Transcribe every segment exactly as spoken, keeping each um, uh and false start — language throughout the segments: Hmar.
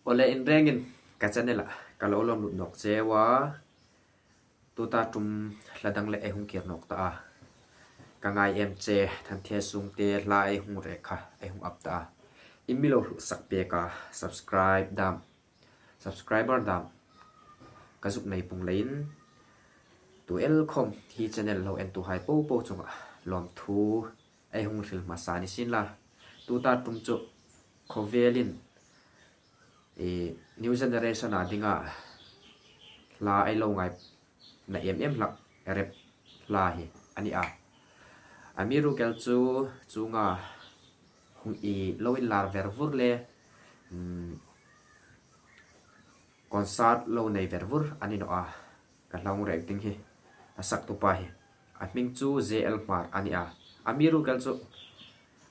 Awle, inrengin ka channel-a ka lo lawm lut nawk cheu a. Tuta ṭum hla dang le ei hung kir nawk ta a. Ka ngai em che, Thanthe Sungte hla ei hung rek kha ei hung ap ta a. In mi lo hlusak pek a, subscribe dam, subscriber dam ka zuk nei pung leiin, tu el khawm hi channel lo entuhai popo chunga lawmthu ei hung hril hmasa ni sien la. Tuta ṭum chu khawvelin, i, new generation-a dinga hla ei lo ngaina em em hlak rap hla hi a ni a. Amiruokchu chuonga hung i lo inlar ver vur le, mm, concert lo nei ver vur a ni naw a. Ka hla hung rek ding hi, a saktupa hi, a hming chu J L Hmar a ni a. Amiruokchu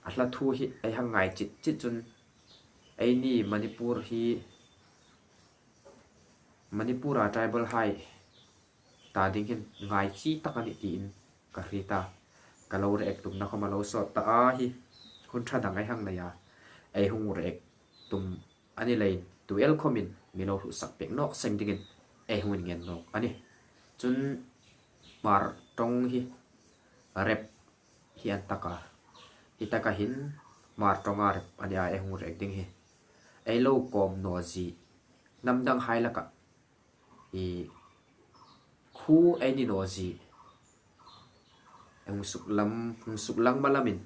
a hla thu hi ei hang ngai chit chit chun, eini Manipur hi, Manipur-a tribal-hai ta ding hin ngai chi tak a nih tiin ka hriet a. Ka lo rek tumna khawm a lo sawt ta a, hi hun ṭha dang ei hang nei a, ei hung rek tum a ni leiin, tu el khawmin mi lo hlusak pek nawk seng dingin ei hung inngen nawk a nih. Chun Hmar ṭawng hi rap hi an tak a. Hi taka hin Hmar ṭawnga rap a ni a, ei hung rek ding hi. Ei lo kawm naw zie, hnam danghai laka, i, khu ei ni naw zie, ei hung suklang, hung suklang malamin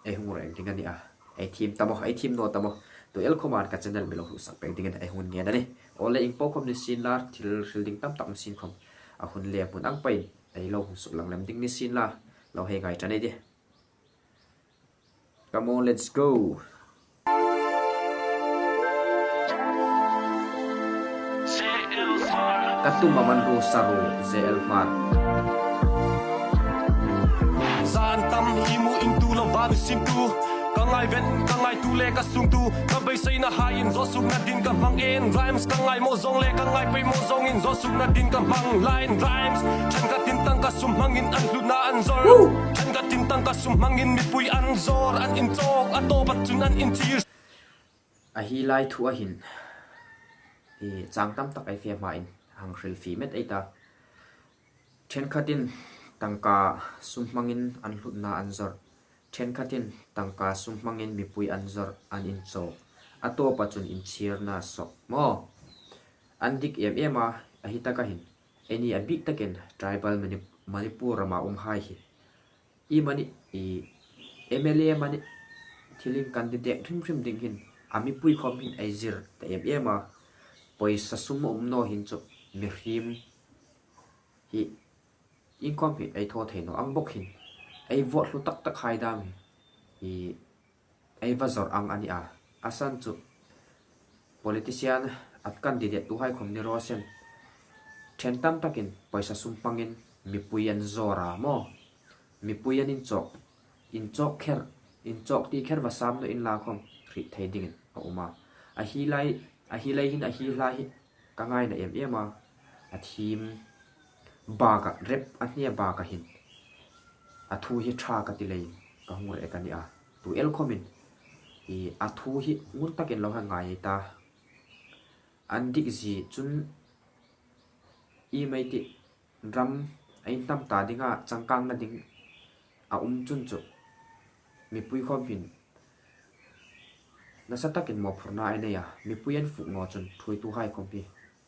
ei hung rek ding a ni a. Ei thiem ta maw, ei thiem naw ta maw, tu el khawmin ka channel mi lo hlusak pek dingin ei hung inngen a nih. Awle, ieng po khawm ni sien la, thil hril ding tam tak um sien khawm, a hun le hmun ang peiin ei lo hung suklang lem ding ni sien la, lo hei ngai ṭan ei tih. Come on, let's go. Ka tum a man ru sa ru, J L Hmar. Zan tam hi mu in tu lo va mi sim tu. Ka ngai ven, ka ngai tu le ka sung tu. Ka beiseina haiin zo sukna din ka hmang in. Rhymes ka ngai maw zong le ka ngai pei maw zongin zo sukna din ka hmang. Line rhymes. Ṭhenkhatin tangka sum hmangin an hlutna an zawr. Ṭhenkhatin tangka sum hmangin mipui an zawr, an inchawk, a tawpa chun an inchir. A hi lai thu a hin, i, chang tam tak ei fe hmain hang hril fie met ei ta. Ṭhenkhatin tangka sum hmangin an hlutna an zawr. Ṭhenkhatin tangka sum hmangin mipui an zawr, an inchawk, a tawpa chun inchirna sawk maw. An dik em em a, a hi taka hin, eini a bik takin tribal Mani-, Manipur rama umhai hi, i mani, i, M L A mani, thil in candidate hrim hrim ding hin, a mipui khawm hin ei zir ta em em a. Pawisa sum a um naw hin chu, mihriem hi, ieng khawm hi ei thaw thei naw ang bawk hin, ei vote hlu tak tak hai dam hi, i, ei va zawr ang a ni a. A san chu, politician, a candidate tuhai khawm ni raw seh, ṭhen tam takin pawisa sum hmangin mipui an zawr a maw. Mipui an inchawk, inchawk kher, inchawk ti kher va sam naw inla khawm hriet thei dingin a um a. A hi lai, a hi lai hin, a hi hla hi ka ngaina em em a, a thiem baka, rap a hnia baka hin, a thu hi ṭha ka ti leiin ka hung rek a ni a. Tu el khawmin, i, a thu hi ngun takin lo hang ngai ei ta. An dik zie chun, i, mei ti, ram a inhnam ta dinga changkangna ding a um chun chu, mipui khawm hin nasa takin mawphurna ei nei a, mipui an fuk naw chun ṭhuoituhai khawm hi,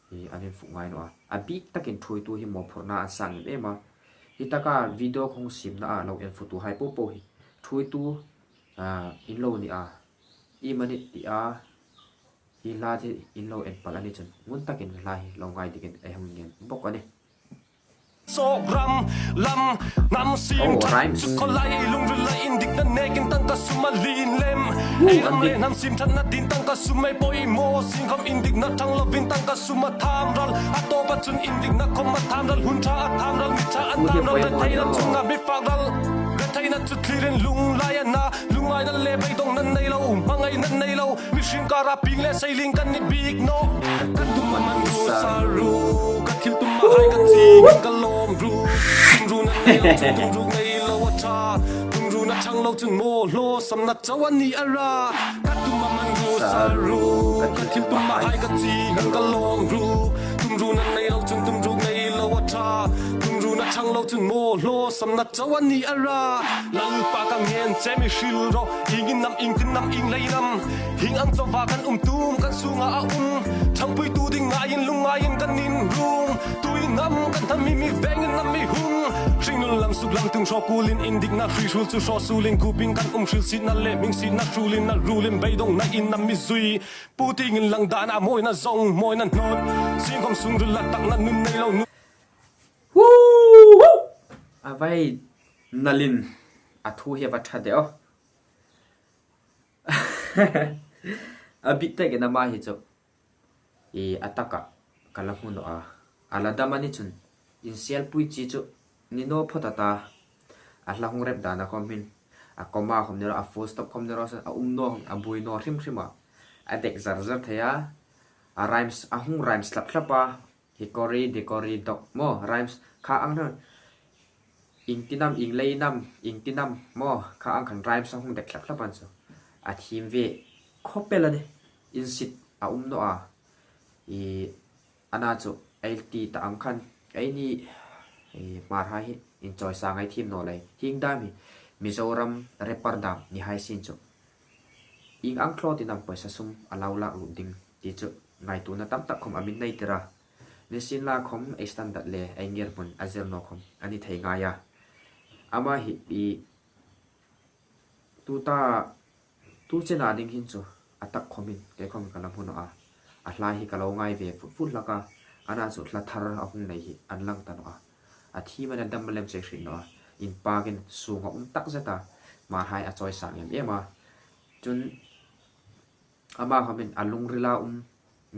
hi an infuk ngai naw a. A bik takin ṭhuoitu hi mawphurna an sang em em a. Hi taka video ka hung siemna a lo en futuhai popo hi ṭhuoitu, a, in lo ni a, i mani ti a, hi hla hi in lo en pal a ni chun, ngun takin hla hi lo ngai dingin ei hung ngen bawk a nih. Sawk ram, lam, hnam siem, oh, ṭhat, rhymes, chu khawlai lungril lai indikna nekin tangka sum a lien lem. Woo, ei ram le hnam siem ṭhatna din tangka sum ei poimaw sien khawm indikna ṭhang lovin tangka sum a tham ral. A tawpa chun indikna khawm a tham ral, hun ṭha a tham ral, mi ṭha a tham ral, retheina chunga mi fak ral. Retheina chu thlirin lunglai a na, lungngaina le beidongna nei lo, hmangaina nei lo. Mihring kara ping le seiling kan ni bik nawh. Ka tum a man ru sa ru, ka thil tum a hai ka ching, ka lawm ru. Tum ru na nei lo, tum ru nei lo a ṭha. Tum ru na Chang lo chun maw hlawsamna chau a ni a ra. Ka tum a man ru sa ru, ka thil tum a hai ka chi ngang ka lawm ru. Tum ru na nei lo chun tum ru nei lo a ṭha. Tum ru na chang lo chun maw hlawsamna chau a ni a ra. Lalpa ka ngen che mi hril ro. Ieng in nam, ieng tin nam, ieng lei nam. Hieng ang chauva kan um tum kan sunga a um. Ṭhangpuitu ding ngaiin lungngain kan inrum. Tuin nam kan hna mi, mi vengin nam mi hung. Hringnun lam suklam tung hraw kulin indikna hri hrul chu hraw sulin kupin kan um hril sitna le hming sitna hrulin na rulin beidongna in nam mi zui. Pu tingin lang dana mawina zong mawina hnawt. Singkhawm sung ril la takna nun nei lo nun. Hu, hu. A vai nalin a thu hi a va ṭha de aw. A bik takin ama hi chu. I a taka ka la hmu naw a. A la dam a ni chun insialpui chi chu ni naw phawt a ta. A hla hung rep dana khawm hin a comma khawm ni ro, a full stop khawm ni ro, a um naw, a buoi naw hrim hrim a. A dek zar zar thei a. A rhymes, a hung rhymes thlap thlap a. Hickory dickory dock maw, rhymes kha ang hna. Ieng tin nam, ieng lei nam, ieng tin nam maw, kha ang khan rhymes a hung dek thlap thlap an chu. A thim ve khawp el a ni. Insit a um naw a. I ana chu ei ti ta ang khan eini, i Hmarhai hi inchawisang ei thim naw lei. Hieng dam hi Mizoram rapper dam ni hai sin chu. Ieng ang thlawtin am pawisa sum a lo lak lut ding ti chu ngaituona tam tak khawm a min nei tir a. Nisienlakhawm ei standard le ei ngirhmun a zir naw khawm a ni thei ngai a. Ama hi i tuta, tu chena ding hin chu a tak khawmin kei khawm ka la hmu naw a. A hla hi ka lo ngai ve fut fut hlak a. Ana chu hla thar a hung nei hi an lang ta naw a. A thim a na dam lem che hrim naw a. Inpakin sunga um tak zet a. Hmarhai a chawisang em em a. Chun ama khawmin a lungrila um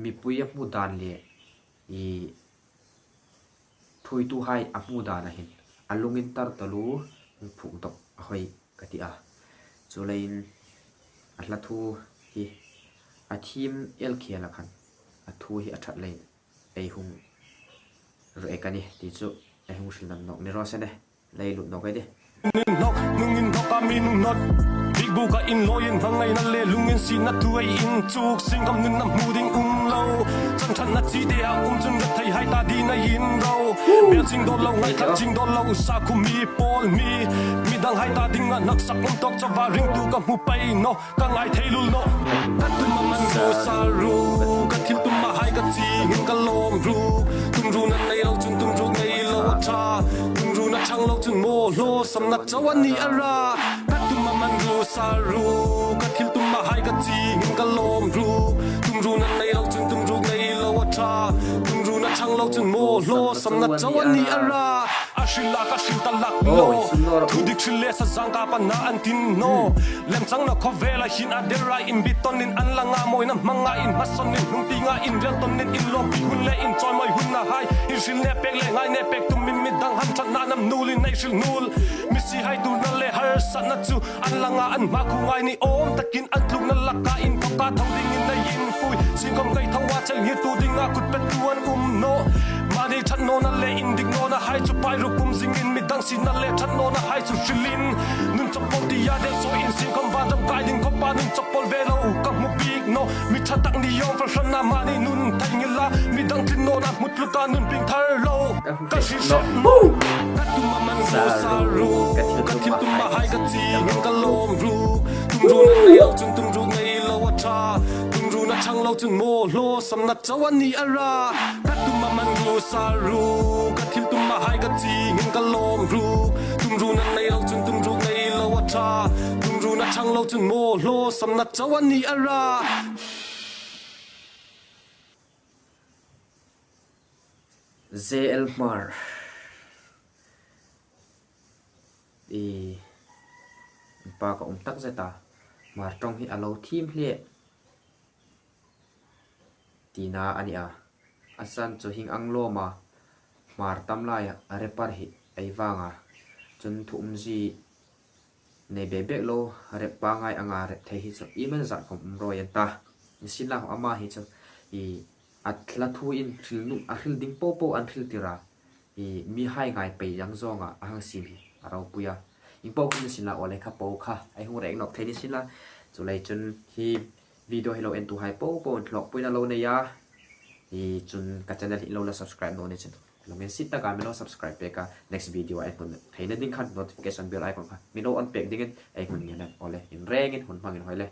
mipui a hmu dan le i thuoituhai a hmu dan a hin a lungin tar taluo, hung phuok dawk a hoi ka ti a. Chuleiin a hla thu hi a thim el khel a khan a thu hi a ṭhat leiin ei hung ru ek a ni ti chu ei hung hril nawk ni raw se. Lei lut nawk ei ti. Hnung in hnawk, hnung in hnawk a mi nung hnawt. Bik buka inlawiin hmangaina le lunginsietna thu ei inchuk. Singkhawm nunna hmu ding um lo. Chan ṭhatna chi te a um chun rethei hai ta dingin a inro. Bel ching dawn lo, ngaithlak ching dawn lo, sakhuo mi pawl mi. Midang hai ta dinga hnaksak um tawk chauva ringtu ka hmu pei nawh. Ka ngai thei lul nawh. Ka tum a man ru sa ru, ka thil tum a hai ka chi ngang ka lawm ru. Tum ru na nei lo chun tum ru nei lo a ṭha. Tum ru na chang lo chun maw hlawsamna chau a ni a ra. Ka tum a man ru sa ru, ka thil tum a hai ka chi ngang ka lawm ru. Tum ru na nei lo chun tum ru nei lo a ṭha. Tum ru na chang lo chun maw hlawsamna chau a ni a ra. A hril la ka hril ta lak naw. Thudik hril le sazang ka pana an tin naw. Lemchangna khawvela hin a dera inbit tawnin an langa mawina hmanga inhmasawn nin hung tinga inrel tawnin inlawmpi hun le inchawimawi hunna hai. Inhril ne pek le ngai ne pek tumin midang hamṭhatna nam nuolin ei hril nuol. Misihai tuorna le harsatna chu an langa an hmakhuo ngai ni awm takin an tlukna laka inthawka tho dingin ei inpui. Singkhawm kei thoa chel ngirtu dinga kut pettu an um nawh. Mani ṭhat nawna le indik nawna hai chu pai ru pum zingin midang sietna le ṭhat nawna hai chu hrilin. Nun chawk pawl tia del saw in singkhawm van ram kai ding khawpa nun chawk pawl ve lo ka hmu bik nawh. Mi ṭha tak ni awm fel hranna mani nun thei ngila. Midang tlin nawna hmu tluta nun ping thar lo. Ka hriet nawh. Ka tum a man ru sa ru, ka thil tum a hai ka chi ngang ka lawm ru. Tum ru na nei lo chun tum ru nei lo a ṭha. Tum ru na chang lo chun maw hlawsamna chau a ni a ra. Ka tum a man ru sa ru, ka thil tum a hai ka chi ngang ka lawm ru. Tum ru na nei lo chun tum ru nei lo a ṭha. Tum ru na chang lo chun maw hlawsamna chau a ni a ra. J L Hmar. I pa ka um tak zet a. Hmar ṭawng hi a lo thim hle tina a ni a. A san chu hieng ang lawma Hmar tam laia rapper hi ei vanga. Chun thu umzie nei bek bek lo, rap pangngai anga rap thei hi chu iem zat khawm um rawi an ta. Nisienlakhawm ama hi chu i a hla thuin hril nu, a hril ding popo an hril tir a. I mihai ngai pei ang zawnga a hang siem hi a ropui a. Ieng po khawm ni sien la, aw le, kha po kha ei hung rêng nawk thei ni sien la. Chuleiin chun hi video hi lo entuhai po po in hlawkpuina lo nei a, hi chun ka channel hi lo la subscribe naw ni chun, lo min sit taka mi lo subscribe pek a, next video ei hung theina ding khan notification bell icon kha mi lo on pek dingin ei hung ngên a, aw le, inrêngin hun hmangin hoi le.